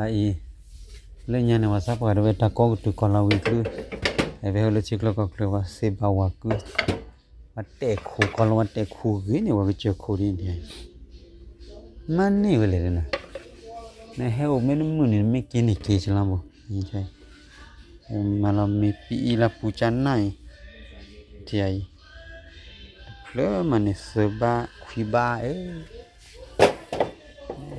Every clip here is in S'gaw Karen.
အံၤ, လၢညါန့ၣ် ပှၤသးပှၢ်တဝဲတၢ်ကီကတုၤကီၢ်လီၤဝံၤကု, အဝဲဟဲအိၣ်လၢထံချၢကီၢ်ချၢ ပှၤစံးဘၣ်ဝၤကု, ပှၤတဲာ်ခိၣ်ကီၢ်လီၤဝဲတဲာ်ခိၣ်ဂ့ၤန့ၣ် ပှၤကစၢၢ်ခိၣ်ဒ်န့ၣ်, မၤန့ၢ်ဝဲလဲၣ်, နဟဲအိၣ်မ့ၢ်တမုာ်န့ၣ် နမ့ၢ်က့ၤန့ၣ်က့ၤကလီၤဘိ, မၤလီၤမ့ၢ်ပအံၣ်လၢပူၤကၠါနၢ်အံၤ, ထံအံၤ, တဖျၢၣ်မးန့ၣ် သၢဘးခွံဘးဧၢ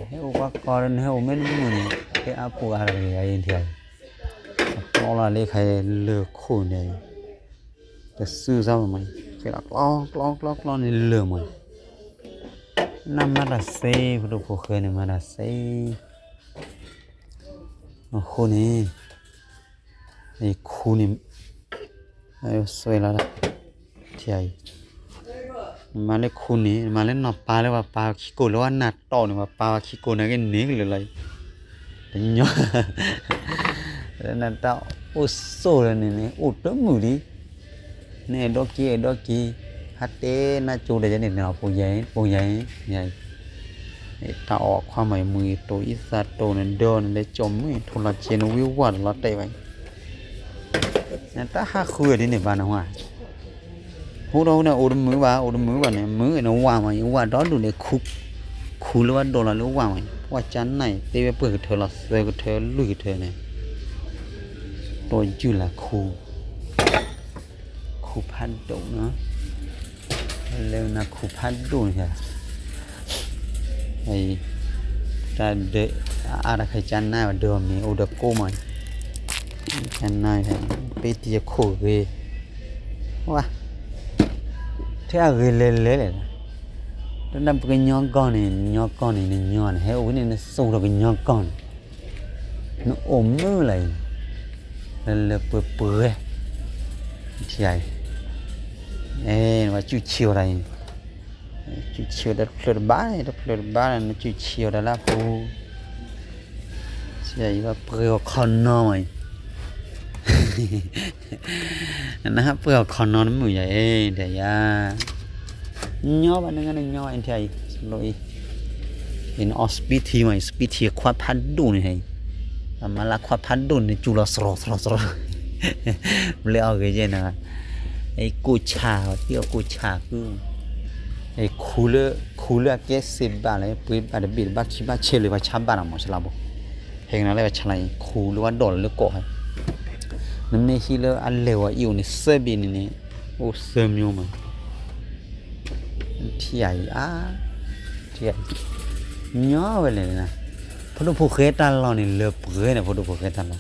ဟဲအိၣ်ဘၣ်ကီဒီး နဟဲအိၣ်မ့ၢ်တမုာ်န့ၣ် ဟဲအါပူၤအါတဂ့ၤအံၤထံအံၤ, အကျီလီၤလၢခါလၢခိၣ်န့ၣ်, တစုစၢ်ဘၣ်မး, ဃဲလီၤကျီကျီကျီကျီန့ၣ်လၢာ်မး, နမၤတၢ်စ့ ဖိဒိၣ်ဖိၣ်ဃဲန့ၣ် မၤတၢ်စ့, အဃိန့ၣ် ခူန့ၣ်, စွဲလီၤဒၣ်, ထံအံၤ, နမၤလၢခူန့ၣ် နမၤလၢနီၢ်ပၢ်လၢပှၤပာ်ခံကိၢ်လၢဝဲနၢ်တီၢ်န့ၣ် ပှၤပာ်ပှၤခံကိၢ်န့ၣ်က့ၤန့ၣ်ကလုာ်လီၤအံၤ, တညီ, လၢနတၢ်အိၣ်ဆိးလၢန့ၣ်န့ၣ် အိၣ်တမုာ်လံ, နအဲၣ်ဒိးက့ၤအဲၣ်ဒိးက့ၤ, ဟးတဲနၢ်ကၠိတယဲန့ၣ်န့ၣ် ပူၤယဲအံၤ ပူၤယဲအံၤ, တၢ်အီၣ်ခွါမး မုၢ်အံၤတိၢ်အံသးတိၢ်န့ၣ်ဒီး နလဲၤကၠီၣ်မုၢ်အံၤ ထိၣ်လီၤစဲးနဝံဝၣ်တလီၤတဲာ်ဘၣ်အံၤ, နတၢ်ဟးဃုအီၤဒ်န့ၣ်ဘၣ်နဝဲ, ဟူဒီးဟူန့ၣ် အိၣ်တမုာ်ဘၣ် အိၣ်တမုာ်ဘၣ်န့ၣ် မုာ်န့ၣ်ဝၣ်မးအံၤ ဝၣ်ဒီဒူၣ်န့ၣ် ခူလၢဝဲဒိၣ်လီၤလၢဝၣ်မးအံၤ ပှၢ်ကၠါနၢ်အံၤ တဲဝဲပှဲၤကထၢလီၤ သၢကထၢလွံၢ်ကထၢန့ၣ်, တိၢ်ယုၢ်လၢခူ ခူဖးဒိၣ်နီၤ, လၢနခူဖးဒိၣ်န့ၣ်, တၢ်ဒၢးအါတခါ ကၠါနါဝဲဒၢးမ့ၢ်အိၣ်ဒီးကိးမး, ကၠါနါ, ပ့တံၤခိၣ်ဂ့ၤ, ဝါ, ထဲအဂ့ၤလဲၤလဲၤလဲၣ်, တၢ်နၢ်ပကညီကီၢ်န့ၣ် နညီကီၢ်န့ၣ် နညီန့ၣ် ဟဲအိၣ်ဝဲန့ၣ် နသူၣ်ထီၣ်ကညီကီၢ်န့ၣ် နအိၣ်မုာ်လၢအံၤ, လၢလၢပှဲၤပှဲၤ, ထံအံၤ, အဲ, နဘၣ်ကူၣ်ဆံးဝဲဒၣ်အံၤ, ကူၣ်ဆံးဝဲဒၣ်တဖျၢၣ်တဘၣ်န့ၣ် တဖျၢၣ်တဘၣ်န့ၣ် နကူၣ်ဆံးဝဲဒၣ်လၢအပူၤ, ထံအံၤဘၣ်ပှဲၤအီၤခီနီၤမးအံၤ နဟးပှဲၤအီၤခီနီတမုာ်ယၤအံၤ ဒီးယၤ, ညီဘၣ်နငါန့ၣ်ညီဘၣ်အံၤထံအံၤ, လီၤအံၤ, အံၤနအီစပံးထံမးအံၤ စပံးထံခွါဖးဒိၣ်န့ၣ်ဟဲအံၤ, အမၤလၢခွါဖးဒိၣ်န့ၣ် နစူၤလီၤစရီၤစရီၤစရီၤ, ဘျဲအီၤဂ့ၤယဲၢ်နၤ, အံၤကိၣ်ဆၣ် တံၢ်အီၤကိၣ်ဆၣ်ကု, အံၤခူလၢ ခူလၢအကဲစ့ဘၣ်လၢ ပှ့ၤဘၣ်တဘ့ၣ်တဘၣ်ခံဘၣ်ဆဲးလၢပှၤဆါဘၣ်တၢ်မၤဆလါဘိ, ဟဲကနၤလၢပှၤဆါလါအံၤ ခူလၢဝဲဒိၣ်လီၤလၢကိးဟဲ နမ့ၢ်ဟံးလၢအလဲၤဝဲအံၤအိၣ်န့ၣ် သၢဘ့ၣ်န့ၣ်န့ၣ် အိၣ်သၢမျိုးမး, ထံအံၤအါ, ထံအံၤ, ညီဝဲလဲၣ်, ဖိဒိၣ်ဖိၣ်ဃဲတၢ်လီၢ်န့ၣ် လၢပှဲၤန့ၣ် ဖိဒိၣ်ဖိၣ်ဃဲတၢ်လီၢ်,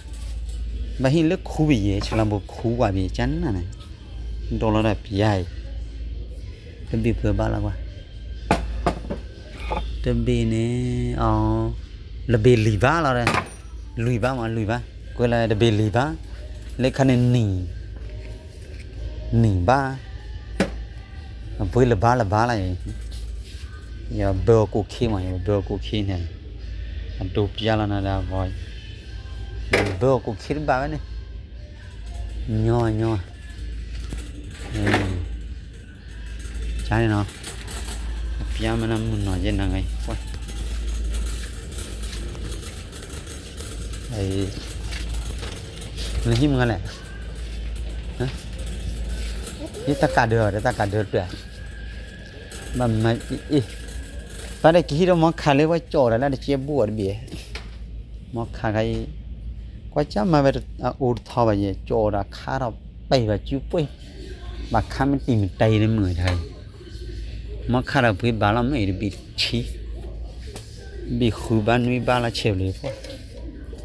ဘၣ်ဟံးလၢခူဘ့ၣ်ယဲၢ် ဆလါဘိခူဝဲဘ့ၣ်ကၠါနၢ်န့ၣ်, ဒိၣ်လီၤဒၣ်ပျါအံၤ, တဘ့ၣ်ပှဲၤဘၣ်လီၤကွၢ် တဘ့ၣ်န့ၣ်, အ, တဘ့ၣ်လံၤဘၣ်လီၤ, လွံၢ်ဘၣ်မး လွံၢ်ဘၣ်, ကွဲးလၢတဘ့ၣ်လံၤဘၣ်, လၢခါန့ၣ်နံၣ်, နံၣ်ဘၣ်, အပှ့ၤလၢဘၣ်လၢဘၣ်လီၤ, ယဘၢအီၤကိၣ်ခ့မး ယဘၢအီၤကိၣ်ခ့န့ၣ်, အဒိပျါလီၤနၤဒၣ်ဂီၤ, ယဘၢအီၤကိၣ်ခ့တဘၣ်ဝဲန့ၣ်, ညီညီ ကၠါန့ၣ်နီၤ, ပျါမ့ၢ်နမုၢ်နီၤယဲၢ်နၤဂ့ၤ, နဟံးမ့ၢ်လဲၣ်, ဟံးတၢ်ကးဒၢး တၢ်ကးဒၢးတၢ်, ဘၣ်မၤအ့ၣ်, ဘၣ်ဒီးကဟံးဒီးမီခးလၢပှၤကၠီၣ်တၢ်လၢတကဲဘိၣ်အီၤတဘ့ၣ်, မီခးခါအံၤ, ကွၢ်ကၠါမၤဝဲအိၣ်တထီဘၣ်ယဲၢ် ကၠီၣ်တၢ်ခါထီၣ်ပံာ်ဘၣ်စုပှ့ၤ, ဘၣ်ခါမ့ၢ်တံၢ်မ့ၢ်တၢ်အံၤလၢမုၢ်တခါအံၤ, မီခါဒီးပှ့ၤဘၣ်လီၤမ့ၢ်အံၤတဘ့ၣ်ဆံ, ဘ့ၣ်ဃုဘၣ်နွံဘၣ်လီၤဆဲးဘျုး, ပှ့ၤဘၣ်စံအံ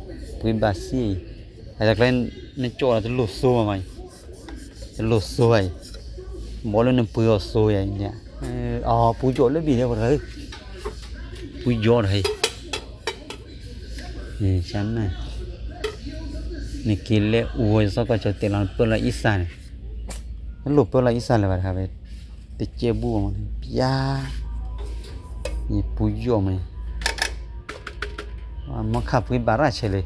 ၤ, အတကျဲ နကၠီၣ်တၢ်တလိၣ်သိဘၣ်မးအံၤ, တလိၣ်သိဘၣ်အံၤ, ဘီလၢနပှ့ၤအီၤသိယၤအံၤ, အပူၤကၠီၣ်လၢဘ့ၣ်လၢပှၤတဂၤ, ပူၤကၠီၣ်တဂၤ နက့ၤလဲၤအူဝဲစီၤကီၢ်ကၠီၣ်တဲာ်လီၤ နပၢလီၤအံသၣ်န့ၣ်, နလိၣ်ပၢလီၤအံသၣ်လၢၤဘၣ်တခါဝဲ, တကဲဘူၣ်အီၤမးန့ၣ် ပျါ, ယပူၤယီၣ်မးန့ၣ်, မီခါပှ့ၤဘၣ်ရၣ်ဆဲးလံ,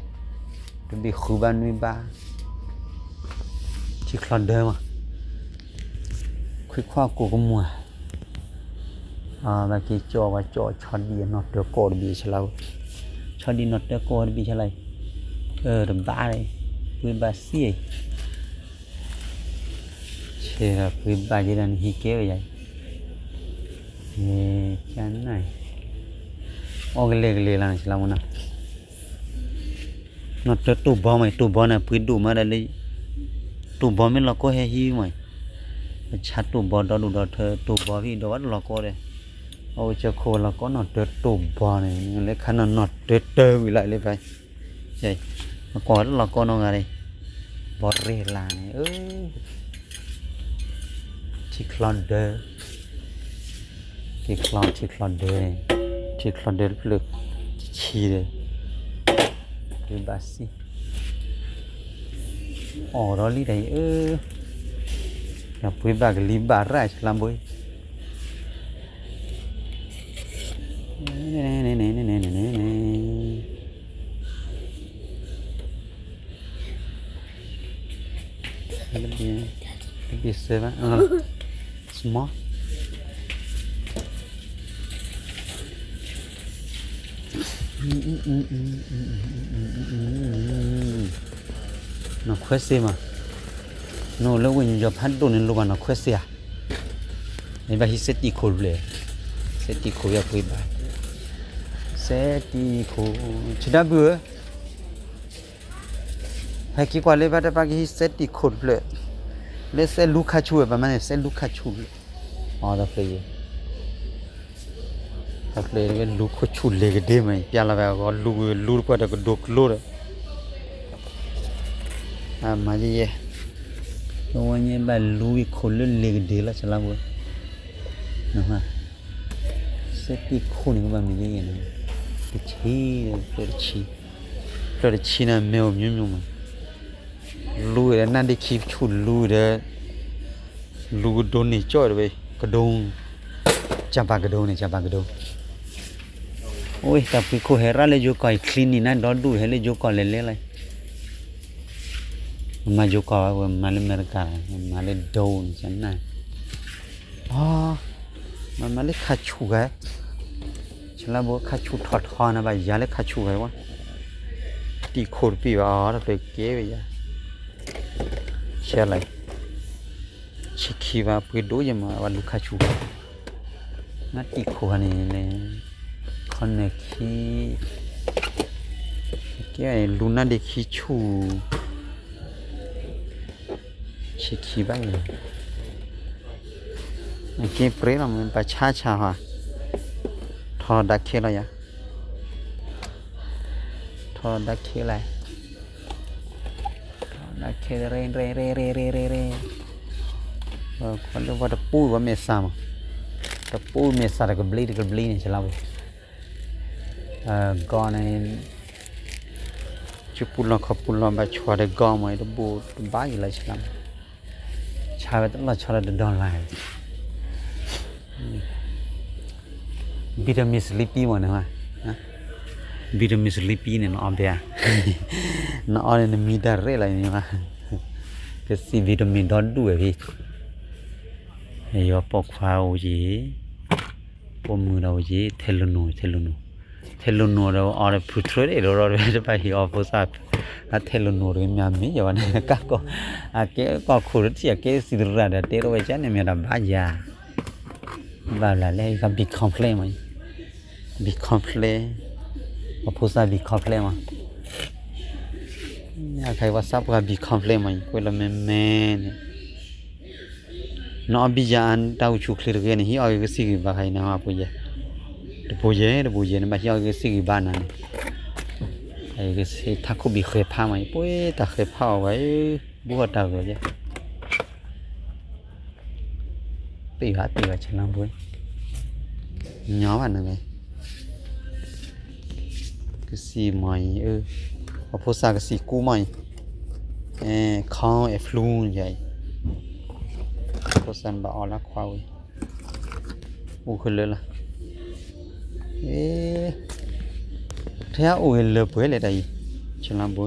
တဘ့ၣ်ဃုဘၣ်နွံဘၣ်, ထံချီဒၢမး, ခွံခွါကိၣ်ကမွၢ် ဘၣ်က့ၤကၠီၣ်ဝဲကၠီၣ်ဆီဒံၣ်အနီၢ်တၢၤကီၢ်တဘ့ၣ်ဆလါဝဲ, ကၠီၣ် ဆီဒံၣ်နီၣ်တၢကိးတဘ့ၣ်ဆါလီၤ, တဘၣ်, ပှ့ၤဘၣ်စံၣ်, ဆဲးဒီးပှ့ၤဘၣ်ယဲဒၣ်နဟံးကဲဝဲယၤ, ကနၣ်, အီၣ်ကလဲၤကလဲၤလီၤန့ၣ် ဆလါမူနီၤ, နီၣ်တၢတိၢ်ဘီမး တိၢ်ဘီန့ၣ် ပှ့ၤဒိၣ်မးဒၣ်လၢ, တိၢ်ဘီမ့ၢ်လီၤကီဟဲဟံးမး, ပဆါတိၢ်ဘီဒီဒူၣ်ဒီထၢ တိၢ်ဘီဖံဒီးဝဲတလီၤကီဒီး, အဝဲကၠီခိၣ်လီၤကီနီၣ်တၢတိၢ်ဘီန့ၣ် လၢခါနီၣ်နီၣ်တၢတၢဝံၤလီၤလၢဖဲ မကွၢ်တလီၤကီနီတဂၤဒၣ်, ဘီရ့ၣ်လၢ်န့ၣ်, ထံချီဒၢ, ထံချီ ထံချီဒၢန့ၣ်, ထံချီဒၢတဖျၢၣ်တဆံဒီး, ပှ့ၤဘၣ်စံၣ်, အီၣ်ဒီးလံတၢ်အံၤ, ပှ့ၤဘၣ်ကလံၤဘၣ်ရၣ်ဆလါဘိ, တဘ့ၣ်စၢဘၣ်, small, နီၢ်ခွဲစ့မး, နအိၣ်လၢဝ့ၢ်ညီကၠီၤဖးဒိၣ်န့ၣ် လိၣ်ဘၣ်နီၢ်ခွဲစ့ဧါ, မ့ၢ်ဘၣ်ဟံးစဲတံၢ်ခိၣ်တဖျၢၣ်, စဲတံၢ်ခိၣ်ယပှ့ၤဘၣ်, စဲတံၢ်ခိၣ်, ဆံးဒါဘုဧၢ ဟဲက့ၤကွၢ်လၢဘၣ်တၢ်ပၢ်ကဟံးစဲတံၢ်ခိၣ်တဖျၢၣ်, လၢစဲလူခါဆူၣ်ဝဲ ပမၤန့ၣ် စဲလူခါဆူၣ်တဖျၢၣ်, အီၤတဖျၢၣ်ယဲ, တဖျၢၣ်လူခိၣ်ဆူၣ်လ့ၤကဒ့မး ပျဲလီၤဝဲအဂီၢ် လူလူတပှၢ်ဒီးကဒိးကျိဒီး, မၤယဲယဲ, အဝဲန့ၣ်ဘၣ်လူဝံၤခိၣ်လၢလ့ၤကဒ့လီၤ ဆလါဘိ, စဲတံၢ်ခိၣ်န့ၣ်ကဘၣ်မ့ၢ်ယဲယဲနီၤ, တဆံ, ဖျၢၣ်တဆံ, ဖျၢၣ်တဆံန့ၣ် မ့ၢ်အိၣ်မျိုးမျိုးမး, လူဒီးနၢ်ဒ့ခံဆူၣ်လူဒီး, လူကဒိးန့ၢ်ကၠီၣ်တဝဲ, ကဒိး, ကၠၢ်ပာ်ကဒိးန့ၣ် ကၠၢ်ပာ်ကဒိး, အိၣ်တၢ်ပှ့ၤခိၣ်ဟဲရၣ်လၢယိၤကီၢ်အံၤ ချံနံၣ်နါဒီဒူၣ်ဟဲလၢယိၤကီၢ်လဲၤလဲၤလီၤ, မၤယိၤကီၢ်ဝဲ မၤလၢအမဲရကၤ, မၤလၢဒိၣ်န့ၣ် ကနၣ်, အ, မၤမၤလၢခါဆူၣ်ဂၤ, ဆလါဘိခါဆူၣ်ထီၣ်ထီနၤဘၣ် ယၤလၢခါဆူၣ်ဂၤဝဲ, တံၢ်ခိၣ်တပံၢ်ဘၣ်အီၤ တဖျၢၣ်ကဲဝဲယၤ, ဆဲးလီၤ, ဆံခံဘၣ်ပှ့ၤဒိၣ်ယဲမး ဝဲလူခါဆူၣ်, နတံၢ်ခိၣ်ဂၤန့ၣ်, ခီနၢၣ်ခံ, ကဲလူနၢ်ဒ့ခံဆူၣ် ဆံခံဘၣ်ယဲ, က့ၤပြ့လီၤမ့ၢ်ပှၤဆါဆါဟါ, ထီဒါခဲလီၤယၤ, ထီဒါခဲလီၤ, ထီဒါခဲရ့ရ့ရ့ရ့ရ့ရ့, ခီလၢပှၤတပူၤဝဲမဲာ်ဆှးမး, တပူၤမဲာ်ဆှးတကဘျံးတကဘျံးန့ၣ် ဆလါဘိ, ဂီၢ်န့ၣ် ကပူၤလီၢ်ခီပူၤလီၢ်ဘၣ်ဆှီဒီးဂီၢ်မး တဘိတဘၣ်ယံၤလီၤဆလါ, ဆါဝဲတလီၢ်ဆီဒီးတဒီလၢ်, ဘံၣ်တမ့ၢ်စလံပံမးန့ၣ်, ဘံၣ်တမ့ၢ်စလံပံန့ၣ် နအီဘဲဧါ, နအီန့ၣ်နမံတၢ်ရဲၣ်လီၤန့ၣ်, ကသံၣ်ဘံၣ်တမ့ၢ်ဒီဒူၣ်ဝဲဖဲ, ယပိာ်ခွါအိၣ်က့ၤ ပိာ်မုၣ်ဒီးအိၣ်က့ၤ ထဲလိာ်နိၣ် ထဲလိာ်နိၣ်, ထဲလိာ်နိၣ်ဒီးအီဒီးဖုထြၢဒီး ဒီးတဘၣ်ဟ့ၣ်အီဖိသၣ်, အထဲလိာ်နိၣ်တဂ့ၤမ့ၢ်မ့ၢ်ယၤဝဲန့ၣ် ကၢ်ကီၢ်, အကဲကီၢ်ခိၣ်တထံၣ် အကဲစံးတရၣ်ဒီး တဲထီၣ်ဝဲကၠါန့ၣ်မ့ၢ်ဒီးဘၣ်ယၤ, ဘၣ်လၢလဲၣ် ကဘံၣ် complain မး, ဘံၣ် complain, အဖိသၣ်ဘံၣ် complain မး, အခဲအံၤပှၤသးပှၢ်ဘံၣ် complain မး ကွဲးလီၤမဲမဲန့ၣ် နအီဘံယၤအတၢ်အိၣ်ဆူၣ်ချ့တဂ့ၤန့ၣ် ဟံးအီၣ်ဂ့ၤကစံၣ်ဂံၢ်ဘါခါအံၤနဟါပူၤယဲၢ်, တပူၤယဲၢ် တပူၤယဲၢ်န့ၣ် ဘၣ်ဟံးအီၣ်ဂ့ၤကစံၣ်ဂံၢ်ဘါနၤန့ၣ်, အဂ့ၤကစံၣ်ထးခိၣ်ဘံၣ်ဃဲၤဖးမး ပှ့ၤတၢ်ဃဲၤဖးအီၤဝဲ, ဘုၣ်အီၣ်တၢ်ဂီၤယဲၢ် ပ့ၢ်ဘၣ်ပ့ၢ်ဘၣ်ဆလါဘိ, ညီဘၣ်နဂ့ၤ, ကစံၣ်မးအံၤ, အဖိသၣ်ကစံၣ်ကူမးအံၤ, ခီအဖျူယၤအံၤ, ဖိသၣ်နဘၣ်အီၣ်လၢခွါဝံၤ, အိၣ်ခဲလၢာ်လီၤ, ထဲအအိၣ်ဂ့ၤလၢပှဲၤလဲၣ်တၢ်အံၤ, ဆလါဘိ,